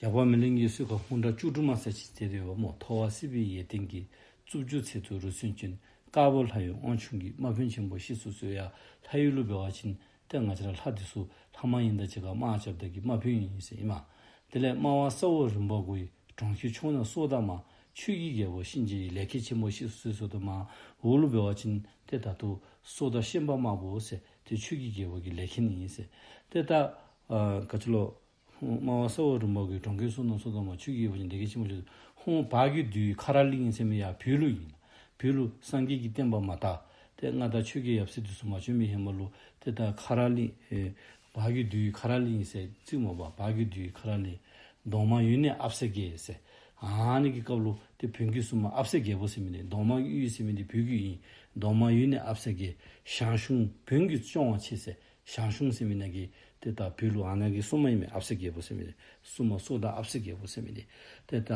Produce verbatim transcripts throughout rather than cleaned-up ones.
ཇག་པ་མེ་ལེན་གྱི་གསོལ་ཁ་ཧཱུྃ་སྒྲ་བཅུ་དྲུག་མ་ཟེར་ཅིག་མཛད་དེ་ཡོདཔ་སྨོ། མཐོ་བ་སྲིད་པའི་ཡས་སྟེང་གི། རྩུབ་འགྱུར་ཚད་དུ་རུ་སུན་འབྱིན། དཀར་པོ་ལྷ་ཡུལ་དབང་ཕྱུག་གི། དམག་དཔོན་ཆེན་པོ་གཤེགས་སུ་གསོལ། ཡ་ལྷ་ཡུལ་ལུ་འབད་བ་ཅིན་ཏེ་ང་བཅས་ར་ལྷ་འདི་ཚུ་ལྷ་དམག་ཨིན་དང་གཅིག་ཁར་དམག་རྐྱབ་ད་གི་དམག་དཔོན་ཨིན་ཟེར་ཨིན་མས། དེ་ལས་དམའ་བ་ས་འོག་རིམ་པ་དགུའི། གྲོང་ཁྱེར་ཕྱོགས་ན་སྲོག་བདག་དམར། ཆོས་ཀྱི་རྒྱལ་པོ་གཤིན་རྗེའི། ལས་མཁན་ཆེན་པོ་གཤེགས་སུ་གསོལ་ཟེརཝ་ད་མར་འོག་ལུ་འབད་བ་ཅིན་ཏེ་ད་ལྟོ་སྲོག་བདག་ཤན་པ་དམར་པོ་ཟེར་ཏེ་ཆོས་ཀྱི་རྒྱལ་པོ་གི་ལས་མཁན་ཨིན་ཟེར། ཏེ་ད་ཨ་ག་ཅི་ལོ། དམའ་བ་ས་འོག་རིམ་པ་དགུའི། གྲོང་ཁྱེར་ཕྱོགས་ན་སྲོག་བདག་དམར། ཆོས་ཀྱི་རྒྱལ་པོ་གཤིན་རྗེའི། ལས་མཁན་ཆེན་པོ་གཤེགས་སུ། ཧཱུྃ་བར་གྱི་མདོའི་ཁ་རག་གླིང་ཟེར་མི་ཡར་བོད་ལུ་ཨིན། བོད་ལུ་སངས་རྒྱས་ཀྱི་བསྟན་པ་མར་དར། ཏེ་མངའ་བདག་ཆོས་རྒྱལ་ཡབ་སྲས་འདི་ཚུ་མར་བྱོན་མི་ཧེ་མ་ལུ་ཏེ་ད་ཁ་རག་གླིང་ཨེ་བར་གྱི་མདོའི་ཁ་རག་གླིང་ཟེར་ཅིག་སྨོ་པ། བར་གྱི་མདོའི་ཁ་རག་གླིང་། གདོང་དམར་ཡུལ་ནས་ཨཔ་སེ་རྒྱལ་ཟེར། ཨ་ནི་གི་སྐབས་ལུ་ཏེ་བོན་གྱི་སྲུང་མ་ཨཔ་སེ་རྒྱལ་པོ་ཟེར་མི་འདི། གདོང་དམར་གྱི་ཡུལ་ཟེར་མི་འདི་བོད་ཀྱི་ཡུལ་ཨིན། གདོང་དམར་ཡུལ་ནས་ཨཔ་སེ་རྒྱལ། ཞང་ཞུང་བོན་གྱི་སྐྱོང་བ་ཆེ་ཟེར། ཞང་ཞུང་ཟེར་མི་ནང་གི་ཏེ་ད་བོད་ལུ་ཨ་ནི་གི་སྲུང་མ་ཨིན་མས། ཨཔ་སེ་རྒྱལ་པོ་ཟེར་མི་འདི་སྲུང་མ་སྲོག་བདག་ཨཔ་སེ་རྒྱལ་པོ་ཟེར་མི་འདི། ཏེ་ད་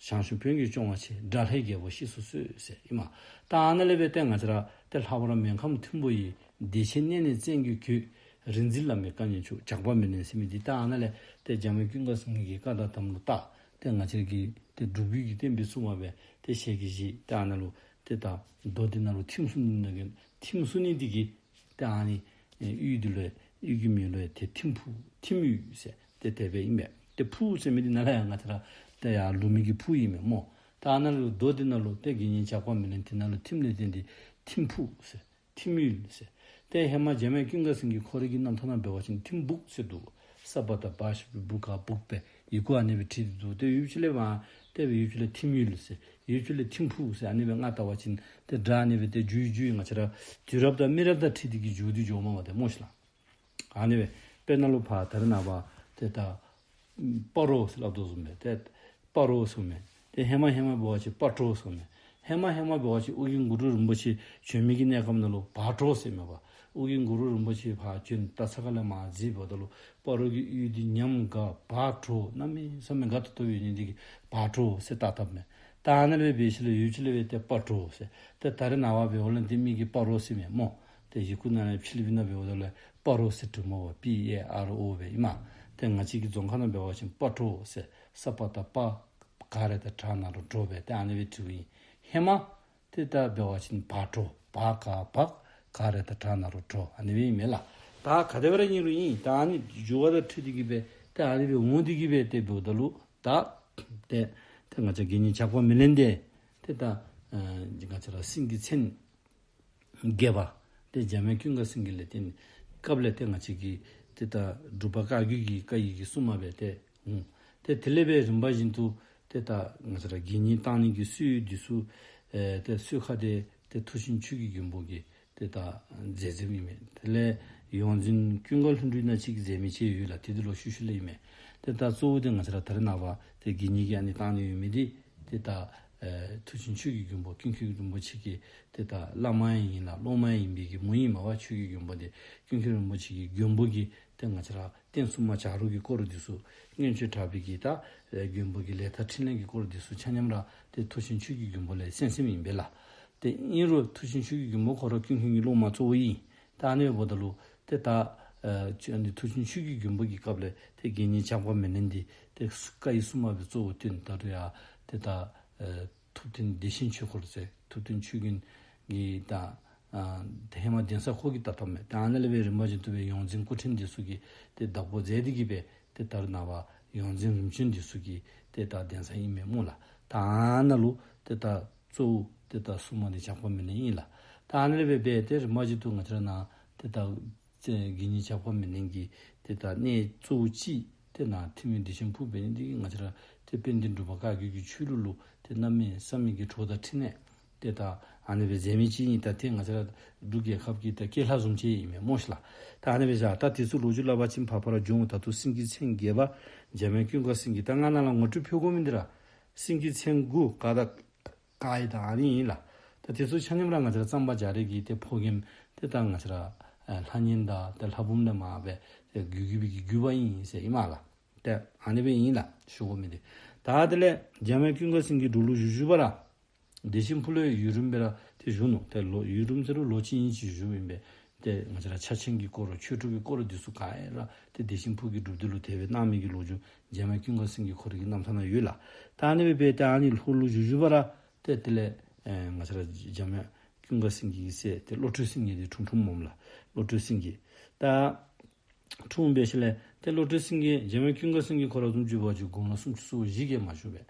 ཞང་ཞུང་བོན་གྱི་སྐྱོང་བ་ཆེ། དགྲ་ལྷའི་རྒྱལ་པོ་གཤེགས་སུ་གསོལ་ཟེར་ཨིན་མས། ད་ཨ་ནཱ་ལས་འབད་ཏེ་ང་བཅས་ར་ཏེ་ལྷག་པར་མོན་ཁམས་ཐིམ་ཕུ་ཡི། བདེ་ཆེན་གནས་ནི་བཙན་གྱི་གོས། རིག་འཛིན་བླ་མའི་བཀའ་ཉོན་ཆུ། ཇག་པ་མེ་ལེན་ཟེར་མི་འདི། ད་ཨ་ནཱ་ལས་ཏེ་འཇམ་དབྱངས་ཀུན་དགའ་སེང་གེ་གི་བཀའ་དང་དམ་ལུ་བཏགས། ཏེ་ང་བཅས་ར་གི་ཏེ་སྒྲུབ་བརྒྱུད་ཀྱི་བསྟན་པའི་སྲུང་མ་སྦེ་ཏེ་ཞལ་གྱིས་བཞེས། ཏེ་ཨ་ནཱ་ལུ་ཏེ་ད་རྡོ་འདི་ནང་ལུ་ཐིམ་སོང་ནི་ནང་གི་ཐིམ་སོང་ནི་འདི་གིས་ཏེ་ཨ་ནི་ཨེ་ཡུལ་འདི་ལུ་ཡུལ་གྱི་མིང་ལུ་ཏེ་ཐིམ་ཕུ་ཐིམ་ཡུལ་ཟེར་ཏེ་དེ་སྦེ་ཨིན་མས། ཏེ་ཕུ་ཟེར་མི་འདི་ནཱ་ལས་ཡར་ང་བཅས་ར་ཏེ་ཡར་ལུ་མི་གི་ཕུ་ཨིན་མས་སྨོ། ད་ཨ་ནཱ་ལུ་རྡོ་འདི་ནང་ལུ་ཏེ་དགེ་བསྙེན་ཇག་པ་མེ་ལེན་འདི་ནང་ལུ་ཐིམ་ནི་འདི་ཐིམ་ཕུ་ཟེར། ཐིམ་ཡུལ་ཟེར། ཏེ་ཧེ་མ་འཇམ་དབྱངས་ཀུན་དགའ་སེང་གེ་ཁོ་རའི་གི་རྣམ་ཐར་ནང་འབད་བ་ཅིན་ཐིམ་སྦུག་ཟེར་འདུག། ས་པ་བཏགས་སྦ་ཞབས་ཀྱུ་བུ་ག་སྦུག་སྦེ་ཡི་གུ་ཨ་ནི་སྦེ་བྲིས་ཏེ་འདུག། ཏེ་ཡུལ་ཅིག་ལས་མར་ཏེ་ཡུལ་ཅིག་ལས་ཐིམ་ཡུལ་ཟེར། ཡུལ་ཅིག་ལས་ཐིམ་ཕུ་ཟེར་ཨ་ནི་སྦེ་ང་བལྟ་བ་ཅིན་ཏེ་སྒྲ་ཨ་ནི་སྦེ་ཏེ་འགྱུར་འགྱུར་ང་བཅས་ར་དུས་རབས་དང་མི་རབས་དང་འཁྲིལ་ཏེ་གི་འགྱུར་ཏེ་འགྱོཝ་མས་པ་ཏེ་སྨོ་ཤིག་ལགས། ཨ་ནི་སྦེ་དཔེར་ན་ལུ་ཕར་ད་རེས་ནངས་པ་ཏེ་ད་སྤ་རོ་ཟེར་སླབ་དོ་བཟུམ་སྦེ་ཏེ་སྤ་རོ་ཟེར་མས། ཏེ་ཧེ་མ་ཧེ་མ་འབད་བ་ཅིན་སྤ་གྲོ་ཟེར་མས། ཧེ་མ་ཧེ་མ་འབད་བ་ཅིན་ཨོ་རྒྱན་གུ་རུ་རིན་པོ་ཆེ་བྱོན་མི་གི་གནས་སྐབས་ནང་ལུ་བག་གྲོ་ཟེར་མས་པ། ཨོ་རྒྱན་གུ་རུ་རིན་པོ་ཆེ་ཕར་བྱོན་ད་ས་ག་ལས་མར་གཟིགས་འབདཝ་ད་ལུ་སྤ་རོ་གི་ཡུལ་འདི་ཉམས་དགའ་བག་གྲོ་གནམ་མེད་ས་མེད་དགའ་ཏོག་ཏོ་ཡོད་ནི་འདི་གིས་བག་གྲོ་ཟེར་བཏགས་བཏགསཔ་མས། ད་ཨ་ནཱ་ལས་འབད་ཞིནམ་ལས་ཡུལ་ཅིག་ལས་འབད་ཏེ་སྤ་གྲོ་ཟེར། ཏེ་ད་རེས་ནངས་པ་འབདཝ་ལས་འདི་མི་གིས་སྤ་རོ་ཟེར་མས་སྨོ། ཏེ་ཡི་གུ་ནང་ལས་ཕྱི་གླིང་པའི་ནང་འབདཝ་ད་ལུ་སྤ་རོ་ཟེར་འབྲི་སྨོ་པ། པི་ཨེ་ཨར་ཨོ་སྦེ་ཨིན་མས། ཏེ་ང་བཅས་ཀྱི་རྫོང་ཁ་ནང་འབད་བ་ཅིན་སྤ་གྲོ་ཟེར། ས་པ་བཏགས་སྤ་ག་ར་བཏགས་གྲ་ན་རོ་གྲོ་སྦེ་ཏེ་ཨ་ནི་སྦེ་འབྲིཝ་ཨིན། ཧེ་མ་ཏེ་ད་འབད་བ་ཅིན་བག་གྲོ། བ་ག་བག། ག་ར་བཏགས་གྲ་ན་རོ་གྲོ། ཨ་ནི་སྦེ་ཨིན་མས་ལགས། ད་ག་དེ་སྦེ་ར་ཨིན་རུང་ཨིན། ད་ཨ་ནི་འགྱུར་བ་དང་འཁྲིལ་ཏེ་གི་སྦེ་ཏེ་ཨ་ནི་སྦེ་འོང་སྟེ་གི་སྦེ་ཏེ་འབདཝ་ད་ལུ་ད་ཏེ་ཏེ་ང་བཅས་དགེ་བསྙེན་ཇག་པ་མེ་ལེན་འདི་ཏེ་ད་ཨ་ང་བཅས་ར་སེང་གེ་མཚན་བརྒྱད་པ་ཏེ་འཇམ་དབྱངས་ཀུན་དགའ་སེང་གེ་ལས་ཏེ་སྐབས་ལས་ཏེ་ང་བཅས་ཀྱི་ཏེ་ད་འབྲུག་པ་བཀའ་བརྒྱུད་ཀྱི་བཀའ་ཡི་གི་སྲུང་མ་སྦེ་ཏེ་འོང་། ཏེ་དེ་ལས་འབད་རིམ་པ་བཞིན་དུ་ཏེ་ད་ང་བཅས་ར་དགེ་བསྙེན་བཏང་ནི་གི་སྲོལ་འདི་ཚུ་ཨེ་ཏེ་སྲོལ་ཁ་དེ་ཏེ་མཐུ་ཆེན་ཆོས་ཀྱི་མགོན་པོ་གིས་ཏེ་ད་མཛད་མཛདཔ་ཨིན་མས། དེ་ལས་ཡོངས་འཛིན་ཀུན་དགའ་ལྷུན་གྲུབ་ཨིན་ན་ཅིག་གིས་མཛད་མི་ཅིག་ཡོད་ལགས། ཏེ་འདི་ལོག་ཤུལ་ཤུལ་ལས་ཨིན་མས། ཏེ་ད་གཙོ་བོ་འདི་ང་བཅས་ར་ད་རེས་ནངས་པ་ཏེ་དགེ་བསྙེན་གྱི་ཨ་ནི་བཏང་ནི་ཡོད་མི་འདི་ཏེ་ད་ཨེ་མཐུ་ཆེན་ཆོས་ཀྱི་མགོན་པོ་ཀུན་མཁྱེན་རིན་པོ་ཆེ་གི་ཏེ་ད་བླ་མ་ཡང་ཨིན་ལགས། སློབ་མ་ཡང་ཨིན་པའི་གི་མོ་ཨིན་མས་པ། ཆོས་ཀྱི་མགོན་པོ་འདི་ཀུན་མཁྱེན་རིན་པོ་ཆེ་གི་མགོན་པོ་གིས་ཏེ་ང་བཅས་ར་རྟེན་སྲུང་མ་བྱ་རོག་གི་སྐོར་འདི་ཚུ་མངོན་སྤྱོད་དྲག་པོའི་གི་ད་ཨེ་མགོན་པོ་གི་ལས་མཐའ་འཕྲིན་ལས་ཀྱི་སྐོར་འདི་ཚུ་ཆ་མཉམ་ར་ཏེ་མཐུ་ཆེན་ཆོས་ཀྱི་མགོན་པོ་ལས་གསན་གསནམ་ཨིན་པས་ལགས། ཏེ་ཨིན་རུང་མཐུ་ཆེན་ཆོས་ཀྱི་མགོན་པོ་ཁོ་ར་ཀུན་མཁྱེན་གྱི་སློབ་མ་གཙོ་བོ་ཨིན། ད་ཨ་ནི་འབདཝ་ད་ལུ་ཏེ་ད་ཨེ་ཆོས་ཨ་ནི་མཐུ་ཆེན་ཆོས་ཀྱི་མགོན་པོ་གི་སྐབས་ལས་ཏེ་དགེ་བསྙེན་ཇག་པ་མེ་ལེན་འདི་ཏེ་བཀའ་ཡི་སྲུང་མ་སྦེ་གཙོ་བོ་བཏོན། ད་རུང་ཡང་ཏེ་ད་ཨེ་ཐུབ་བསྟན་བདེ་ཆེན་ཆོས་འཁོར་ཟེར་ཐུབ་བསྟན་ཆོས་མགོན་གྱི་ད་ཨ་ཏེ་ཧེ་མ་གདན་ས་ཁོ་གིས་བཏབ་བཏབཔ་མས། ད་ཨ་ནཱ་ལས་འབད་རིམ་པ་བཞིན་དུ་སྦེ་ཡོངས་འཛིན་སྐུ་ཕྲེང་འདི་ཚུ་གིས་ཏེ་བདག་པོ་མཛད་དེ་གི་སྦེ་ཏེ་ད་རེས་ནངས་པ་ཡོངས་འཛིན་རིམ་བྱོན་འདི་ཚུ་གི་ཏེ་ད་གདན་ས་ཨིན་མས་སྨོ་ལགས། ད་ཨ་ནཱ་ལུ་ཏེ་ད་གཙོ་བོ་ཏེ་ད་སྲུང་མ་འདི་ཇག་པ་མེ་ལེན་ཨིན་ལགས། ད་ཨ་ནཱ་ལས་འབད་འབད་ཏེ་རིམ་པ་བཞིན་དུ་ང་བཅས་ར་ནཱ་ཏེ་ད་དགེ་བསྙེན་ཇག་པ་མེ་ལེན་གྱི་ཏེ་ད་གནས་གཙོ་བོ་ཅིག་ཏེ་ནཱ་ཐིམ་ཡུལ་བདེ་ཆེན་ཕུག་འབད་ནི་འདི་གིས་ང་བཅས་ར་ཏེ་དཔལ་ལྡན་འབྲུག་པ་བཀའ་བརྒྱུད་ཀྱི་ཆོས་ལུགས་ལུ་ཏེ་གནམ་མེད་ས་མེད་ཀྱི་གྲོགས་དང་འཕྲིན་ལས་ཏེ་ད་ཨ་ནི་སྦེ་མཛད་མི་ཅིག་ཨིན། ད་ཏེ་ང་བཅས་ར་འབྲུག་རྒྱལ་ཁབ་ཀྱི་ད་སྐྱེས་ལྷ་བཟུམ་ཅིག་ཨིན་མས་སྨོ་ཤིག་ལགས། ད་ཨ་ནི་སྦེ་བཞག། ད་དེ་ཚུ་ལོ་རྒྱུས་སླབ་པ་ཅིན་ཕར་ཕར་ར་འགྱོ་འོང་། ད་ལྟོ་སེང་གེ་མཚན་བརྒྱད་པ་འཇམ་དབྱངས་ཀུན་དགའ་སེང་གེ། ད་ང་ནཱ་ལུ་ངོ་སྤྲོད་ཕུལ་དགོ་མི་འདི་ར་སེང་གེ་མཚན་དགུ་ག་དང་ག་ཨིན་ད་ཨ་ནི་ཨིན་ལགས། ད་དེ་ཚུ་ཆ་མཉམ་ར་ང་བཅས་ར་གཙང་པ་རྒྱ་རས་ཀྱི་ཏེ་ཕོ་རྒནམ་ཏེ་ད་ང་བཅས་ར་ཨེ་ལྷ་གཉན་དང་ཏེ་ལྷ་འབུམ་ལས་མར་སྦེ་ཏེ་བརྒྱུད་བརྒྱུད་པའི་གི་བརྒྱུད་པ་ཨིན་ཟེར་ཨིན་མས་ལགས། ཏེ་ཨ་ནི་སྦེ་ཨིན་ལགས་ཞུ་དགོ་མི་འདི། ད་དེ་ལས་འཇམ་དབྱངས་ཀུན་དགའ་སེང་གེ་འབྲུག་ལུ་བཞུགས་བཞུགས་པ་ར་བདེ་ཆེན་ཕུག་ལུ་ཡུན་རིངམོ་སྦེ་ར་ཏེ་བཞུགས་ནུག། ཏེ་ལོ་ཡུན་རིངམོ་ཟེར་རུང་ལོ་གཅིག་གཉིས་ཅིག་བཞུགསཔ་ཨིན་པས། ཏེ་ང་བཅས་ར་ཕྱག་ཆེན་གྱི་སྐོར་རོ་ཆོས་དྲུག་གི་སྐོར་རོ་འདི་ཚུ་ག་ར་ཏེ་དེ་བཞིན་ཕུག་གི་སྒྲུབ་སྡེ་ལུ་དེ་སྦེ་གནང་མི་གི་ལོ་རྒྱུས་འཇམ་དབྱངས་ཀུན་དགའ་སེང་གེ་ཁོ་རའི་གི་རྣམ་ཐར་ནང་ཡོད་ལགས། ད་ཨ་ནི་སྦེ་འབད་ཏེ་ཨ་ནི་ལྷོ་ལུ་བཞུགས་བཞུགས་པ་ར་ཏེ་དེ་ལས་ཨེ་ང་བཅས་ར་འཇམ་དབྱངས་ཀུན་དགའ་སེང་གེ་གི་སྲས་ཏེ་བློ་གྲོས་སེང་གེ་འདི་འཁྲུངས་འཁྲུངསམ་མས་ལགས། བློ་གྲོས་སེང་གེ། ད་འཁྲུངས་འབད་ཞིནམ་ལས་ཏེ་བློ་གྲོས་སེང་གེ་འཇམ་དབྱངས་ཀུན་དགའ་སེང་གེ་ཁོ་ར་བཟུམ་ཅིག་འབད་བ་ཅིན་དགུང་ལོ་སུམ་ཅུ་སོ་བཞི་གིས་མ་བཞུགས་པས།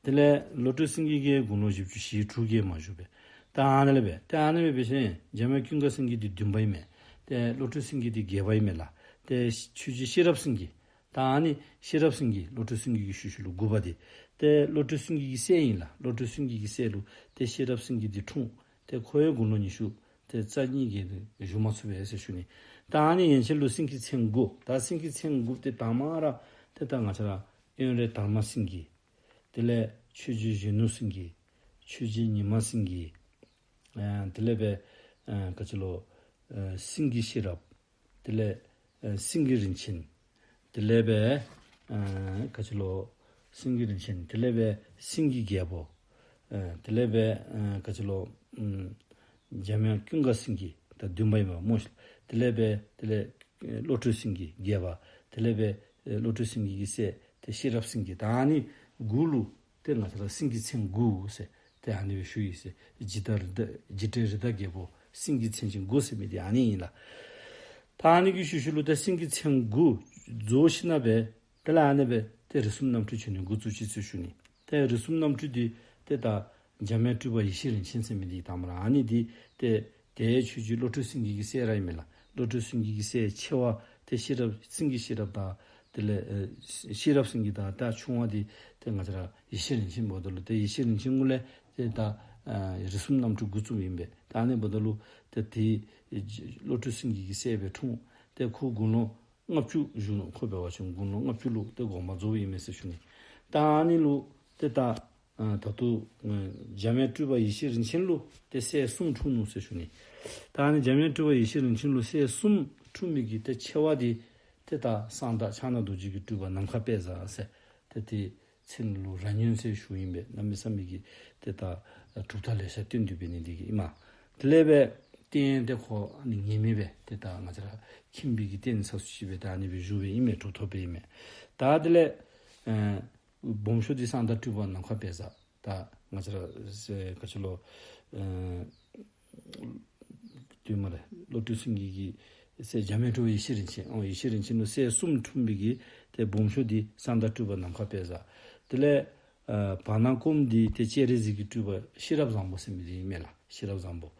དེ་ལས་བློ་གྲོས་སེང་གེ་གིས་དགུང་ལོ་བཞི་བཅུ་ཞེ་དྲུག་གིས་མ་བཞུགས་པས། ད་ཨ་ནི་ལས་འབད་ཏེ་ཨ་ནི་སྦེ་འབད་ཞིནམ་འཇམ་དབྱངས་ཀུན་དགའ་སེང་གེ་འདི་བདུན་པ་ཨིན་མས། ཏེ་བློ་གྲོས་སེང་གེ་འདི་བརྒྱད་པ་ཨིན་མས་ལགས། ཏེ་ཆོས་རྗེ་ཤེས་རབ་སེང་གེ། ད་ཨ་ནི་ཤེས་རབ་སེང་གེ་བློ་གྲོས་སེང་གེ་གི་ཤུལ་ཤུལ་ལུ་དགུ་པ་འདི། ཏེ་བློ་གྲོས་སེང་གེ་གི་སྲས་ཨིན་ལགས། བློ་གྲོས་སེང་གེ་གི་སྲས་ལུ་ཏེ་ཤེས་རབ་སེང་གེ་འདི་འཁྲུངས། ཏེ་ཁོ་ཡང་དགུང་ལོ་ཉི་ཤུ་ཏེ་རྩ་གཉིས་ཀྱི་བཞུགས་མ་ཚུགས་པས་ཟེར་ཞུ་ནི། ད་ཨ་ནི་ཡན་ཆད་ལུ་སེང་གེ་མཚན་དགུ། ད་སེང་གེ་མཚན་དགུ་འདི་དང་པ་ར་ཏེ་ད་ང་བཅས་ར་དབོན་རས་དར་མ་སེང་གེ། དེ་ལས་ཆོས་རྗེ་གཞོན་ནུ་སེང་གེ། ཆོས་རྗེ་ཉི་མ་སེང་གེ། ཨ་དེ་ལས་འབད་ཨ་ག་ཅི་ལོ་ཨ་སེང་གེ་ཤེས་རབ། དེ་ལས་ཨ་སེང་གེ་རིན་ཆེན། དེ་ལས་འབད་ཨ་ག་ཅི་ལོ་སེང་གེ་རིན་ཆེན། དེ་ལས་འབད་སེང་གེ་རྒྱལ་པོ། ཨ་དེ་ལས་འབད་ཨ་ག་ཅི་ལོ་ཨམ་འཇམ་དབྱངས་ཀུན་དགའ་སེང་གེ་ད་བདུན་པ་ཨིན་པས་སྨོ་ཤིག། དེ་ལས་འབད་དེ་ལས་ཨ་བློ་གྲོས་སེང་གེ་བརྒྱད་པ། དེ་ལས་འབད་ཨ་བློ་གྲོས་སེང་གེ་གི་སྲས་ཏེ་ཤེས་རབ་སེང་གེ། ད་ཨ་ནི་དགུ་ལུ་ཏེ་ང་བཅས་ར་སེང་གེ་མཚན་དགུ་ཟེར་ཏེ་ཨ་ནི་སྦེ་ཞུ་ཡི་ཟེར། འཇིགས་བྲལ་རི་དྭགས་འཇིགས་བྲལ་རི་དྭགས་རྒྱལ་པོ་སེང་གེ་མཚན་ཅན་དགུ་ཟེར་མི་འདི་ཨ་ནི་ཨིན་ལགས། ད་ཨ་ནི་གི་ཤུལ་ཤུལ་ལུ་ཏེ་སེང་གེ་མཚན་དགུ་རྫོགས་ཞིནམ་ལས་འབད་དེ་ལས་ཨ་ནི་སྦེ་ཏེ་རིགས་གསུམ་རྣམ་འཕྲུལ་བྱོན་ནི་འགོ་བཙུགས་ཅི་ཟེར་ཞུ་ནི། ཏེ་རིགས་གསུམ་རྣམ་འཕྲུལ་འདི་ཏེ་ད་འཇམ་དབྱངས་སྤྲུལ་པ་ཡེ་ཤེས་རིན་ཆེན་ཟེར་མི་འདི་དང་པ་ར་ཨ་ནི་འདི་ཏེ་ཏེ་ཆོས་རྗེ་བློ་གྲོས་སེང་གེ་གི་སྲས་ར་ཨིན་མས་ལགས། བློ་གྲོས་སེང་གེ་གི་སྲས་ཆེ་བ་ཏེ་ཤེས་རབ་སེང་གེ་ཤེས་རབ་དང་དེ་ལས་ཨེ་ཤེས་རབ་སེང་གེ་དང་ད་ཆུང་བ་འདི་ཏེ་ང་བཅས་ར་ཡེ་ཤེས་རིན་ཆེན་འབདཝ་ད་ལུ་ཏེ་ཡེ་ཤེས་རིན་ཆེན་གུ་ལས་ཏེ་ད་ཨ་རིགས་གསུམ་རྣམ་འཕྲུལ་འགོ་བཙུགསཔ་ཨིན་པས། ད་ཨ་ནི་འབདཝ་ད་ལུ་ཏེ་ཏེ་བློ་གྲོས་སེང་གེ་གི་སྲས་སྦེ་འཁྲུངས། ཏེ་ཁོ་དགུང་ལོ་ལྔ་བཅུ་བཞུགས་ནུག། ཁོ་འབད་བ་ཅིན་དགུང་ལོ་ལྔ་བཅུ་ལུ་ཏེ་དགོངས་པ་རྫོགསཔ་ཨིན་མས་ཟེར་ཞུ་ནི། ད་ཨ་ནི་ལུ་ཏེ་ད་ཨ་ད་ལྟོ་ཨ་འཇམ་དབྱངས་སྤྲུལ་པ་ཡེ་ཤེས་རིན་ཆེན་ལུ་ཏེ་སྲས་གསུམ་འཁྲུངས་ནུག་ཟེར་ཞུ་ནི། ད་ཨ་ནི་འཇམ་དབྱངས་སྤྲུལ་པ་ཡེ་ཤེས་རིན་ཆེན་ལུ་སྲས་གསུམ་འཁྲུངས་མི་གི་ཏེ་ཆེ་བ་འདི་ཏེ་ད་གསང་བདག་ཕྱག་ན་རྡོ་རྗེ་གི་སྤྲུལ་པ་ནམ་མཁའ་དཔལ་བཟང་ཟེར་ཏེ་ཏེ་མཚན་ལུ་ར་ཉོན་ཟེར་ཞུཝ་ཨིན་པས། གནམ་མེད་ས་མེད་ཀྱི་ཏེ་ད་གྲུབ་རྟགས་ལེ་ཤ་སྟོན་ཏེ་འབད་ནི་འདི་གིས་ཨིན་མས། དེ་ལས་འབད་ཏེ་ཏེ་ཁོ་ཨ་ནི་ངེས་མེད་སྦེ་ཏེ་ད་ང་བཅས་ར་ཁྱིམ་པའི་གི་རྟེན་ས་སུ་ཅིག་སྦེ་ད་ཨ་ནི་སྦེ་བཞུགས་པའི་ཨིན་མས། གྲུབ་ཐོབ་པའི་ཨིན་མས། ད་དེ་ལས་ཨེ་སྦོམ་ཤོས་འདི་གསང་བདག་སྤྲུལ་པ་ནམ་མཁའ་དཔལ་བཟང་། ད་ང་བཅས་ར་ཨེ་ག་ཅི་ལོ་ཨེ་དེ་མ་རེ་བློ་གྲོས་སེང་གེ་གི་སྲས་འཇམ་དབྱངས་སྤྲུལ་པ་ཡེ་ཤེས་རིན་ཆེན། ཨོ་ཡེ་ཤེས་རིན་ཆེན་ལུ་སྲས་གསུམ་འཁྲུངས་པའི་གི་ཏེ་སྦོམ་ཤོས་འདི་གསང་བདག་སྤྲུལ་པ་ནམ་མཁའ་དཔལ་བཟང་། དེ་ལས་ཨ་བར་ན་ཀོམ་འདི་ཏེ་སྤྱན་རས་གཟིགས་ཀྱི་སྤྲུལ་པ་ཤེས་རབ་བཟང་པོ་ཟེར་མི་འདི་ཨིན་མས་ལགས། ཤེས་རབ་བཟང་པོ།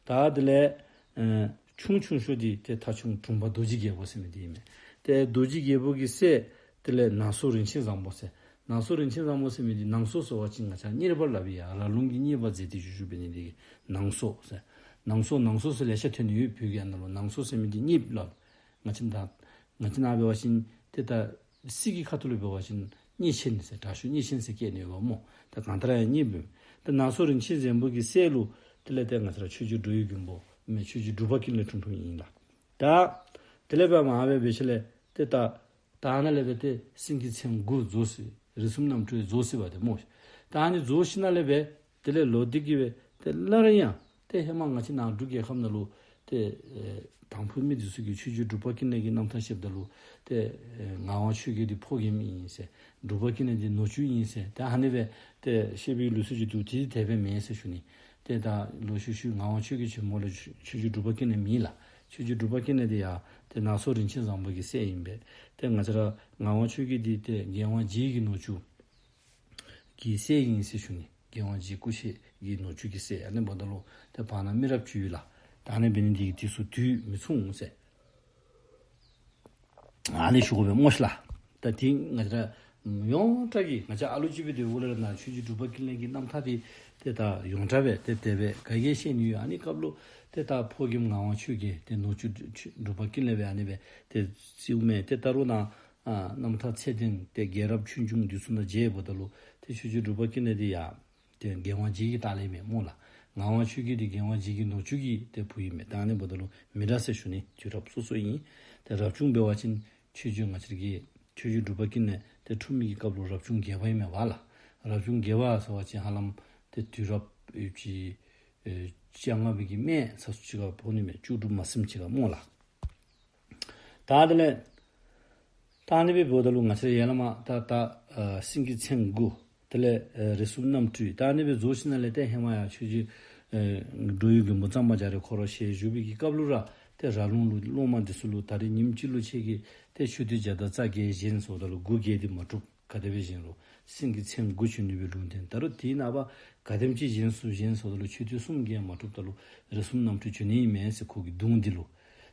ད་དེ་ལས་ཨ་ཆུང་ཆུང་ཤོས་འདི་ཏེ་ཐ་ཆུང་དྲུང་པ་རྡོ་རྗེ་རྒྱལ་པོ་ཟེར་མི་འདི་ཨིན་མས། ཏེ་རྡོ་རྗེ་རྒྱལ་པོ་གི་སྲས་དེ་ལས་ནང་སོ་རིན་ཆེན་བཟང་པོ་ཟེར། ནང་སོ་རིན་ཆེན་བཟང་པོ་ཟེར་མི་འདི་ནང་སོ་ཟེར་བ་ཅིན་ང་བཅས་གཉེར་པ་སླབ་ཨིན་ཡ། ར་ལུང་གི་གཉེར་པ་མཛད་དེ་བཞུགས་བཞུགས་འབད་ནི་འདི་གིས་ནང་སོ་ཟེར། ནང་སོ་ནང་སོ་ཟེར་ལེ་ཤ་ཐོན་ནི་ཡོད། བོད་ཀྱི་ཨ་ནཱ་ལུ་ནང་སོ་ཟེར་མི་འདི་གཉེར་པ་སླབ། ང་བཅས་ད་ང་བཅས་ནཱ་འབད་བ་ཅིན་ཏེ་ད་སྲིད་ཀྱི་ཁ་ཐུག་ལུ་འབད་བ་ཅིན་གཉེར་ཆེན་ཟེར་དྲག་ཤོས་གཉེར་ཆེན་ཟེར་བཀལ་ནི་ཡོདཔ་སྨོ། ད་གང་ལྟར་ཡང་གཉེར་པ་ཨིན། ད་ནང་སོ་རིན་ཆེན་བཟང་པོ་གི་སྲས་ལུ་དེ་ལས་ཏེ་ང་བཅས་ར་ཆོས་རྗེ་འགྲོ་བའི་མགོན་པོ་མེན་ཆོས་རྗེ་འབྲུག་པ་ཀུན་ལེགས་འཁྲུངས་འཁྲུངསམ་ཨིན་ལགས། ད་དེ་ལས་འབད་མར་འབད་འབད་ཞིནམ་ལས་ཏེ་ད་ད་ནཱ་ལས་འབད་ཏེ་སེང་གེ་མཚན་དགུ་རྫོགས་ཟེར། རིགས་གསུམ་རྣམ་འཕྲུལ་རྫོགས་ཟེར་བ་ཏེ་སྨོ། ད་ཨ་ནི་རྫོགས་ཞིནམ་ལས་འབད་དེ་ལས་ལོག་སྟེ་གི་འབད་ཏེ་སླར་ཡང་ཏེ་ཧེ་མ་ང་བཅས་ནཱ་འབྲུག་རྒྱལ་ཁབ་ནང་ལུ་ཏེ་ཨེ་དང་ཕུ་མི་འདི་ཚུ་གིས་ཆོས་རྗེ་འབྲུག་པ་ཀུན་ལེགས་ཀྱི་རྣམ་ཐར་བཤདཔ་ད་ལུ་ཏེ་ཨེ་ངག་དབང་ཆོས་རྒྱལ་འདི་ཕོ་རྒནམ་ཨིན་ཟེར། འབྲུག་པ་ཀུན་ལེགས་འདི་ནུ་གཅུང་ཨིན་ཟེར། ཏེ་ཨ་ནི་སྦེ་ཏེ་བཤད་པའི་ལུགས་སྲོལ་ཅིག་འདུག། དེ་དེ་སྦེ་མེན་ཟེར་ཞུ་ནི། ཏེ་ད་ལོག་ཤུལ་ཤུལ་ངག་དབང་ཆོས་རྒྱལ་བྱོནམ་ལས་ཆོས་རྗེ་འབྲུག་པ་ཀུན་ལེགས་མེད་ལགས། ཆོས་རྗེ་འབྲུག་པ་ཀུན་ལེགས་འདི་ཡང་ཏེ་ནང་སོ་རིན་ཆེན་བཟང་པོ་གི་སྲས་ཨིན་པས། ཏེ་ང་བཅས་ར་ངག་དབང་ཆོས་རྒྱལ་འདི་ཏེ་རྒྱལ་དབང་རྗེ་གི་ནུ་གཅུང་གི་སྲས་ཨིན་ཟེར་ཞུ་ནི། རྒྱལ་དབང་རྗེ་སྐུ་གཤེགས་ཀྱི་ནུ་གཅུང་གི་སྲས། ཨ་ནི་འབདཝ་ད་ལུ་ཏེ་བར་ན་མི་རབས་ཅིག་ཡོད་ལགས། ད་ཨ་ནི་འབད་ནི་འདི་གིས་དེ་ཚུ་དུས་མི་མཚུངས་ཟེར། ཨ་ནི་ཞུ་དགོ་པས་སྨོ་ཤིག་ལགས། ད་དེ་ང་བཅས་ར་ཡོངས་གྲགས་ཀྱི་ང་བཅས་ཨ་ལུ་ཅིག་འབད་དེ་འོག་ལས་ར་ནཱ་ཆོས་རྗེ་འབྲུག་པ་ཀུན་ལེགས་ཀྱི་རྣམ་ཐར་འདི་ཏེ་ད་ཡོངས་གྲགས་སྦེ་ཏེ་དེ་སྦེ་ག་གིས་ཤེས་ནི་ཡོད། ཨ་ནི་སྐབས་ལུ་ཏེ་ད་ཕོ་རྒནམ་ངག་དབང་ཆོས་རྒྱལ་ཏེ་ནུ་གཅུང་འབྲུག་པ་ཀུན་ལེགས་སྦེ་ཨ་ནི་སྦེ་ཏེ་རྩིཝ་མས། ཏེ་ད་རུང་ནཱ་ཨ་རྣམ་ཐར་ཚད་ལྡན་ཏེ་རྒྱལ་རབས་ཆོས་འབྱུང་འདི་ཚུ་ནང་མཇལཝ་ད་ལུ་ཏེ་ཆོས་རྗེ་འབྲུག་པ་ཀུན་ལེགས་འདི་ཡང་ཏེ་རྒྱལ་དབང་རྗེ་གི་ལྟག་ལས་མས་སྨོ་ལགས། ངག་དབང་ཆོས་རྒྱལ་འདི་རྒྱལ་དབང་རྗེ་གི་ནུ་གཅུང་གི་ཏེ་བུ་ཨིན་མས། ད་ཨ་ནི་འབདཝ་ད་ལུ་མི་འདྲ་ཟེར་ཞུ་ནི། དུས་རབས་སོ་སོ་ཨིན། ཏེ་རབ་བྱུང་འབད་བ་ཅིན་ཆོས་རྗེ་ང་བཅས་ར་གི་ཆོས་རྗེ་འབྲུག་པ་ཀུན་ལེགས་ཏེ་འཁྲུངས་མི་གི་སྐབས་ལུ་རབ་བྱུང་བརྒྱད་པ་ཨིན་མས་པ་ལགས། རབ་བྱུང་བརྒྱད་པ་ཟེར་བ་ཅིན་ཧ་ལམ་ཏེ་དུས་རབས་ཡོད་ཅི། བཅོ་ལྔ་པའི་གི་སྨད་ཚུ་ཅིག་ཁར་ཕོག་ནི་མས། བཅུ་དྲུག་མ་ཟིནམ་ཅིག་ཁར་སྨོ་ལགས། ད་དེ་ལས་ད་ཨ་ནི་སྦེ་འབདཝ་ད་ལུ་ང་བཅས་ཡར་ལས་མར་ད་ད་ཨ་སེང་གེ་མཚན་དགུ། དེ་ལས་ཨ་རིགས་གསུམ་རྣམ་འཕྲུལ། ད་ཨ་ནི་སྦེ་རྫོགས་ཞིནམ་ལས་ཏེ་ཧེ་མ་ཡང་ཆོས་རྗེ་ཨ་འགྲོ་བའི་མགོན་པོ་གཙང་པ་རྒྱ་རས་ཁོ་ར་ཞལ་བཞུགས་པའི་གི་སྐབས་ལུ་ར་ཏེ་ར་ལུང་ལུ་སློབ་མ་འདི་ཚུ་ལུ་ད་རེས་ཉིནམ་གཅིག་ལུ་ཁྱེད་ཀྱིས་ཏེ་མཆོད་རྟེན་བརྒྱ་དང་རྩ་བརྒྱད་བཞེངས་ཟེརཝ་ད་ལུ་དགུ་བརྒྱད་འདི་མ་གྲུབ། ག་དེ་སྦེ་བཞེངས་རུང་སེང་གེ་མཚན་དགུ་བྱོན་ནི་སྦེ་ལུང་བསྟན། ད་རུང་དེ་ནངས་པ་ག་དེམ་ཅིག་བཞེངས་ཚུགས་བཞེངས་ཟེརཝ་ད་ལུ་མཆོད་རྟེན་གསུམ་བརྒྱད་མ་གྲུབ་ད་ལུ་རིགས་གསུམ་རྣམ་འཕྲུལ་བྱོན་ནི་ཨིན་མས་ཟེར། ཁོ་གི་གདུང་འདི་ལུ་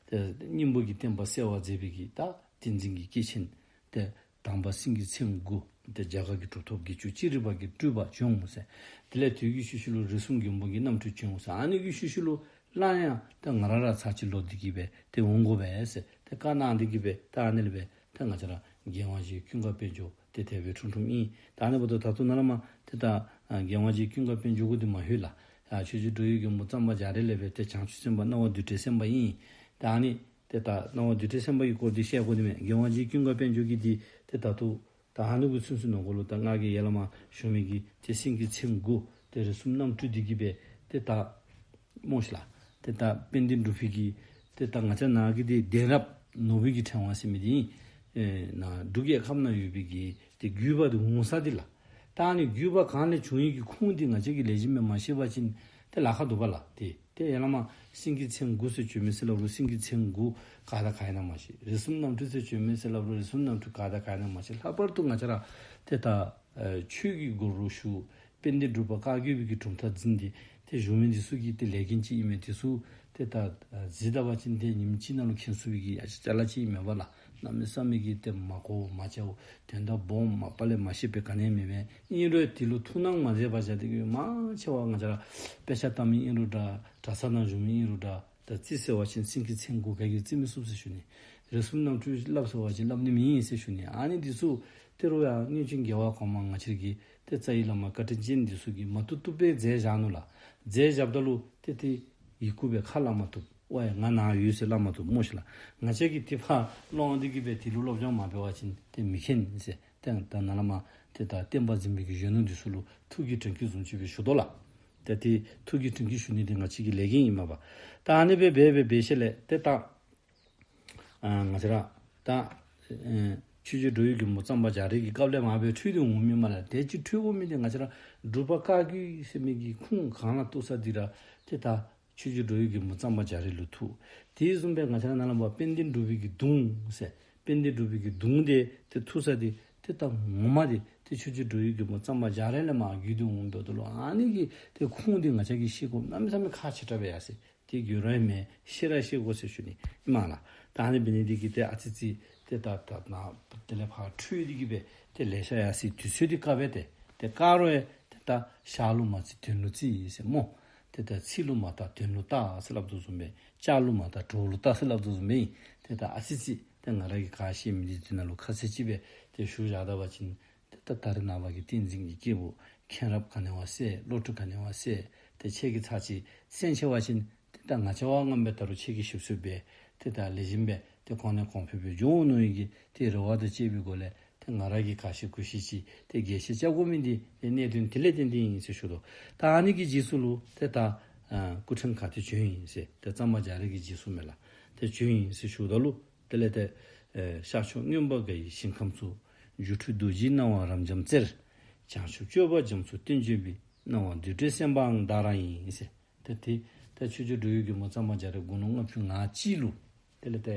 ཏེ་སྙིང་པོ་གི་བསྟན་པ་གསལ་བར་མཛད་པའི་གི་ད་བསྟན་འཛིན་གྱི་སྐྱེས་ཆེན་ཏེ་དང་པ་སེང་གེ་མཚན་དགུ། ཏེ་རྒྱ་གར་གྱི་གྲུབ་ཐོབ་བརྒྱད་ཅུ་ཅི་རིགས་པ་གི་སྤྲུལ་པ་བྱོན་ཟེར། དེ་ལས་དེ་གི་ཤུལ་ཤུལ་ལུ་རིགས་གསུམ་མགོན་པོ་གི་རྣམ་འཕྲུལ་བྱོན་ཟེར། ཨ་ནི་གི་ཤུལ་ཤུལ་ལུ་སླར་ཡང་ཏེ་ང་ར་ར་ཚར་གཅིག་ལོག་སྟེ་གི་སྦེ་ཏེ་འོང་དགོ་པས་ཟེར་ཏེ་བཀའ་གནང་སྟེ་གི་སྦེ་ད་ཨ་ནི་ལས་སྦེ་ད་ང་བཅས་ར་རྒྱལ་དབང་རྗེ་ཀུན་དགའ་དཔལ་འབྱོར་ཏེ་དེ་སྦེ་འཁྲུངས་འཁྲུངསམ་ཨིན། ད་ཨ་ནི་འབདཝ་ད་ད་ལྟོ་ནཱ་ལས་མར་ཏེ་ད་ཨ་རྒྱལ་དབང་རྗེ་ཀུན་དགའ་དཔལ་འབྱོར་གུ་འདི་མ་ལྷོད་ལགས། ཨ་ཆོས་རྗེ་འགྲོ་བའི་མགོན་པོ་གཙང་པ་རྒྱ་རས་ལས་སྦེ་ཏེ་བྱང་ཆུབ་སེམས་དཔའ་སྣང་བ་བདུད་བྲལ་སེམས་དཔའ་ཨིན། ད་ཨ་ནི་ཏེ་ད་སྣང་བ་བདུད་བྲལ་སེམས་དཔའ་གི་སྐོར་འདི་བཤད་དགོ་ནི་མས། རྒྱལ་དབང་རྗེ་ཀུན་དགའ་དཔལ་འབྱོར་གྱི་འདི་ཏེ་ད་ལྟོ་ད་ཨ་ནི་གུ་ཚུན་ཚོད་ནང་འཁོད་ལུ་ད་ང་གིས་ཡར་ལས་མར་ཞུ་མི་གི་ཏེ་སེང་གེ་མཚན་དགུ་ཏེ་རིགས་གསུམ་རྣམ་འཕྲུལ་འདི་གིས་སྦེ་ཏེ་ད་སྨོ་ཤིག་ལགས། ཏེ་ད་དཔལ་ལྡན་འབྲུག་པའི་གི་ཏེ་ད་ང་བཅས་ནང་གི་ཏེ་གདན་རབས་ནོར་བུའི་གི་ཕྲེང་བ་ཟེར་མི་འདི་ཨིན། ཨེ་ནཱ་འབྲུག་རྒྱལ་ཁབ་ནང་ཡོད་པའི་གི་ཏེ་བརྒྱུད་པ་འདི་འོང་ས་འདི་ལགས། ད་ཨ་ནི་བརྒྱུད་པ་གང་ལས་བྱུང་ཡི་གི་ཁུངས་འདི་ང་བཅས་ཀྱིས་ལེགས་ཤོམ་སྦེ་མ་ཤེས་པ་ཅིན་ཏེ་ལཱ་ཁག་འདུག་པ་ལགས། ཏེ་ཏེ་ཡར་ལས་མར་སེང་གེ་མཚན་དགུ་ཟེར་བྱོན་མི་ཟེར་སླབ་རུང་སེང་གེ་མཚན་དགུ་ག་དང་ག་ཨིན་ན་མ་ཤེས། རིགས་གསུམ་རྣམ་འཕྲུལ་ཟེར་བྱོན་མི་ཟེར་སླབ་རུང་རིགས་གསུམ་རྣམ་འཕྲུལ་ག་དང་ག་ཨིན་ན་མ་ཤེས། ལྷག་པར་དུ་ང་བཅས་ར་ཏེ་ད་ཨ་ཆོས་ཀྱི་སྒོ་རུ་ཞུགས། དཔལ་ལྡན་འབྲུག་པ་བཀའ་བརྒྱུད་པའི་གི་གྲུབ་མཐའ་འཛིན་ཏེ་ཏེ་བཞུགས་མི་འདི་ཚུ་གི་ཏེ་ལས་འགན་ཅིག་ཨིན་མས། འདི་ཚུ་ཏེ་ད་ཨ་གཟིགས་ད་པ་ཅིན་ཏེ་ཉིནམ་གཅིག་ནང་ལུ་མཁྱེན་ཚུགས་པའི་གི་ཡ་ཅ་ལ་ཅིག་ཨིན་མས་པ་ལགས། གནམ་མེད་ས་མེད་ཀྱི་ཏེ་མ་གོ་མ་ཅོ་དོན་དག་སྦོམ་མ་པ་ལས་མ་ཤེས་པའི་ག་ནི་ཡང་མེད་པས། ཨིན་རུང་འདི་ལུ་ཐུགས་སྣང་མ་མཛད་པར་བཞག་སྟེ་གི་མང་ཆེ་བ་ང་བཅས་ར་དཔེ་ཆ་ལྟ་མི་ཨིན་རུང་འདྲ་གྲྭ་ས་ནང་བཞུགས་མི་ཨིན་རུང་འདྲ་ད་རྩིས་ཟེར་བ་ཅིན་སེང་གེ་མཚན་དགུ་ག་གིས་རྩིས་མི་ཚུགས་ཟེར་ཞུ་ནི། རིགས་གསུམ་རྣམ་འཕྲུལ་སླབ་ཟེར་བ་ཅིན་སླབ་ནི་མེད་ཟེར་ཞུ་ནི། ཨ་ནི་འདི་ཚུ་ཏེ་རུང་ཡང་སྔོན་བྱོན་རྒྱལ་བ་གོང་མ་ང་བཅས་ཀྱི་ཏེ་རྩ་བའི་བླ་མ་བཀའ་དྲིན་ཅན་འདི་ཚུ་གིས་མ་བཏུབ་བཏུབ་སྦེ་མཛད་བཞག་ནུག་ལགས། མཛད་བཞགཔ་ད་ལུ་ཏེ་ཏེ་ཡི་གུ་སྦེ་ཁ་སླབ་མ་བཏུབ། ཝའེ་ང་ནཱ་ཡོད་ཟེར་སླབ་མ་བཏུབ་སྨོ་ཤིག་ལགས། ང་བཅས་ཀྱིས་ཏེ་ཕར་སློབ་སྟེ་གི་སྦེ་འདི་ལུ་སློབ་སྦྱོང་མ་འབད་བ་ཅིན་ཏེ་མི་མཁྱེན་ཟེར། ཏེ་ད་ནཱ་ལས་མར་ཏེ་ད་བསྟན་པ་འཛིན་པའི་གི་གཞོན་ནུ་འདི་ཚུ་ལུ་ཐུགས་ཀྱི་དྲན་སྐུལ་བཟུམ་ཅིག་སྦེ་ཞུ་དོ་ལགས། ཏེ་ཏེ་ཐུགས་ཀྱི་དྲན་སྐུལ་ཞུ་ནི་འདི་ང་བཅས་ཀྱི་ལས་འགན་ཨིན་མས་པ། ད་ཨ་ནི་སྦེ་འབད་འབད་འབད་ཞིནམ་ལས་ཏེ་ད་ཨ་ང་བཅས་ར་ད་ཨེ་ཆོས་རྗེ་འགྲོ་བའི་མགོན་པོ་གཙང་པ་རྒྱ་རས་ཀྱི་སྐབས་ལས་མར་སྦེ་འཕྲོས་ཏེ་འོང་མི་མས་ལགས། དེ་ཅིག་འཕྲོས་འོང་མི་འདི་ང་བཅས་ར་འབྲུག་པ་བཀའ་བརྒྱུད་ཟེར་མི་གི་ཁུངས་གང་ལ་གཏུགས་ས་འདི་ར་ཏེ་ད་ཆོས་རྗེ་འགྲོ་བའི་མགོན་པོ་གཙང་པ་རྒྱ་རས་ལུ་ཐུག། དེ་བཟུམ་སྦེ་ང་བཅས་ར་ནཱ་ལས་མར་དཔལ་ལྡན་འབྲུག་པའི་གི་གདུང་ཟེར། དཔལ་ལྡན་འབྲུག་པའི་གི་གདུང་འདི་ཏེ་ཐུག་ས་འདི་ཏེ་ད་ངོ་མ་འདི་ཏེ་ཆོས་རྗེ་འགྲོ་བའི་མགོན་པོ་གཙང་པ་རྒྱ་རས་ལས་མར་བརྒྱུད་དེ་འོངམ་ད་ལུ་ཨ་ནི་གི་ཏེ་ཁུངས་འདི་ང་བཅས་ཀྱིས་ཤེས་དགོ། གནམ་མེད་ས་མེད་ཁག་ཆེ་དྲགས་སྦེ་ཡར་སོ་ཡི། ཏེ་གུ་ར་མེན་ཤེས་ར་ཤེས་དགོ་ཟེར་ཞུ་ནི་ཨིན་མས་ལགས། ད་ཨ་ནི་འབད་ནི་འདི་གིས་ཏེ་ཨ་ཙི་ཙི་ཏེ་ད་ད་ནཱ་དེ་ལས་ཕར་འཕྲོས་ཏེ་གི་སྦེ་ཏེ་ལེ་ཤ་ཡར་སོ་ཡི། དུས་ཚོད་འདི་བཀག་སྦེ་ཏེ་ཏེ་བཀག་རུང་ཡང་ཏེ་ད་ཞག་ལུ་མ་རྩིས་དོན་ལུ་རྩིས་ཟེར་སྨོ། ཏེ་ད་ཚིག་ལུ་མ་བལྟ་དོན་ལུ་བལྟ་ཟེར་སླབ་དོ་བཟུམ་སྦེ་ལྕགས་ལུ་མ་བལྟ་གྲོགས་ལུ་བལྟ་ཟེར་སླབ་དོ་བཟུམ་སྦེ་ཨིན། ཏེ་ད་ཨ་ཙི་ཙི་ཏེ་ང་ར་གིས་ག་ཤེས་མི་འདི་དེ་ནང་ལུ་ཁ་གསལ་ཅིག་སྦེ་ཏེ་ཞུ་བཞག་ད་པ་ཅིན་ཏེ་ད་ད་རེས་ནངས་པ་གི་བསྟན་འཛིན་གྱི་སྐྱེས་བུ་མཁྱེན་རབ་ག་ནི་བ་གསལ་བློ་གྲོས་ག་ནི་བ་གསལ། ཏེ་ཁྱེད་ཀྱིས་ཚར་གཅིག་གསན་ཆི་བ་ཅིན་ཏེ་ད་ང་བཅས་བ་རྣམ་པས་ད་རུང་ཁྱེད་ཀྱི་ཞིབ་འཚོལ་འབད་ཏེ་ད་ལེགས་ཤོམ་སྦེ་ཏེ་གོང་ནས་གོང་འཕེལ་སྦེ་འགྱོ་འོང་མནོ་ཡི་གི་ཏེ་རེ་བ་དང་བཅས་པའི་སྒོ་ལས་ཏེ་ང་ར་གིས་ག་ཤེས་གུ་ཤེས་ཅིག་ཏེ་རྒྱས་བཤད་རྐྱབ་དགོ་མི་འདི་ཏེ་གནད་དོན་དེ་ལས་བརྟེན་ཏེ་ཨིན་ཟེར་ཞུ་དོ། ད་ཨ་ནི་གི་རྗེས་སུ་ལུ་ཏེ་ད་ཨ་སྐུ་ཕྲེང་ག་ཏེ་བྱོན་ཡི་ཟེར་ཏེ་གཙང་པ་རྒྱ་རས་ཀྱི་རྗེས་སུ་མས་ལགས། ཏེ་བྱོན་ཡི་ཟེར་ཞུཝ་ད་ལུ་དེ་ལས་ཏེ་ཨེ་ཤར་ཕྱོགས་མངོན་པར་དགའ་བའི་ཞིང་ཁམས་སུ། སྒྱུ་འཕྲུལ་རྡོ་རྗེའི་སྣང་བ་རབ་འབྱམས་རྩལ། བྱང་ཆུབ་སྤྱོད་པ་རྒྱ་མཚོ་སྟོན་བྱེད་པའི། སྣང་བ་བདུད་བྲལ་སེམས་དཔའང་བདག་རང་ཡིན་ཟེར། ཏེ་ཏེ་ད་ཆོས་རྗེ་འགྲོ་བའི་མགོན་པོ་གཙང་པ་རྒྱ་རས་དགུང་ལོ་ལྔ་བཅུ་ང་གཅིག་ལུ་དེ་ལས་ཏེ་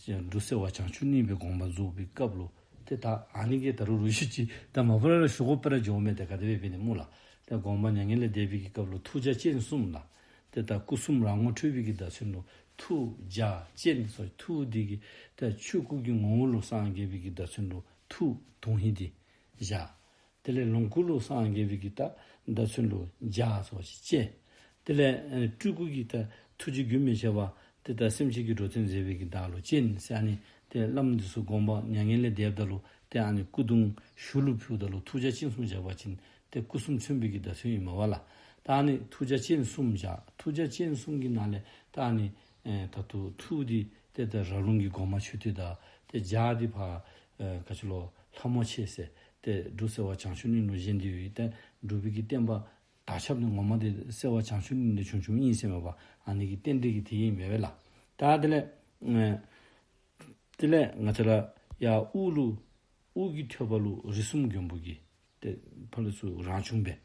ཡར་འབྲུག་སེ་བ་བྱང་ཆུབ་གླིང་པའི་དགོངས་པ་རྫོགས་པའི་སྐབས་ལུ་ཏེ་ད་ཨ་ནི་གི་ད་རུང་རུང་ཞུ་ཅི་ད་མ་པ་ར་ཞུ་དགོཔ་ར་འགྱོཝ་མས། ཏེ་ག་དེ་སྦེ་འབད་ནི་སྨོ་ལགས། ཏེ་དགོངས་པ་མྱ་ངན་ལས་འདས་པའི་གི་སྐབས་ལུ་ཐུགས་རྒྱ་སྤྱན་གསུམ་ལགས། ཏེ་ད་སྐུ་གསུམ་རང་ངོ་འཕྲོད་པའི་གི་བརྡ་མཚོན་ལུ་ཐུགས་རྒྱ་སྤྱན་ཟེར་ཐུགས་འདི་གིས་ཏེ་ཆོས་སྐུ་གི་ངོ་བོ་ལུ་སངས་རྒྱས་པའི་གི་བརྡ་མཚོན་ལུ་ཐུགས་དོན་ཧིང་འདི་བཞག། དེ་ལས་ལོངས་སྐུ་ལུ་སངས་རྒྱས་པའི་གི་ད་བརྡ་མཚོན་ལུ་རྒྱ་ཟེར་སྤྱན། དེ་ལས་ཨེ་སྤྲུལ་སྐུ་གི་ད་ཐུགས་རྗེ་རྒྱུན་མི་ཆད་པ་ཏེ་ད་སེམས་ཅན་གྱི་འགྲོ་དོན་མཛད་པའི་གི་བརྡ་ལུ་སྤྱན་ཟེར། ཨ་ནི་ཏེ་བླམ་འདི་ཚུ་དགོངས་པ་མྱ་ངན་ལས་འདསཔ་ད་ལུ་ཏེ་ཨ་ནི་སྐུ་གདུང་ཞུགས་ལུ་ཕུལཝ་ད་ལུ་ཐུགས་རྒྱ་སྤྱན་གསུམ་བཞག་པ་ཅིན་ཏེ་སྐུ་གསུམ་མཚོན་པའི་གི་བརྡ་མཚོན་ཨིན་མས་པ་ལགས། ད་ཨ་ནི་ཐུགས་རྒྱ་སྤྱན་གསུམ་བཞག། ཐུགས་རྒྱ་སྤྱན་གསུམ་གྱི་ནང་ལས་ད་ཨ་ནི་ཨེ་ད་ཐུགས་ཐུགས་འདི་ཏེ་ད་ར་ལུང་གི་སྒོ་མང་མཆོད་རྟེན་དང་ཏེ་རྒྱ་འདི་ཕར་ཨེ་ག་ཅི་ལོ་ལྷ་མོ་ཆེ་ཟེར་ཏེ་འབྲུག་སེ་བ་བྱང་ཆུབ་གླིང་ལུ་བཞེངས་ཏེ་ཡོད། ཏེ་འབྲུག་པའི་གི་བསྟན་པ་ དར་ཁྱབ་ནི་ངོ་མ་དེ་སེ་བ་བྱང་ཆུབ་གླིང་ནས་བྱུང་བྱུངམ་ཨིན་ཟེར་མས་པ། ཨ་ནི་གི་རྟེན་འབྲེལ་གྱི་དེ་ཨིན་མས་པ་ལགས། ད་དེ་ལས་ཨེ་དེ་ལས་ང་བཅས་ར་ཡར་དབུ་ལུ་དབུ་གི་ཐོད་པ་ལུ་རིགས་གསུམ་མགོན་པོ་གི་ཏེ་ཕར་ལས་ཚུར་རང་བྱུང་སྦེ་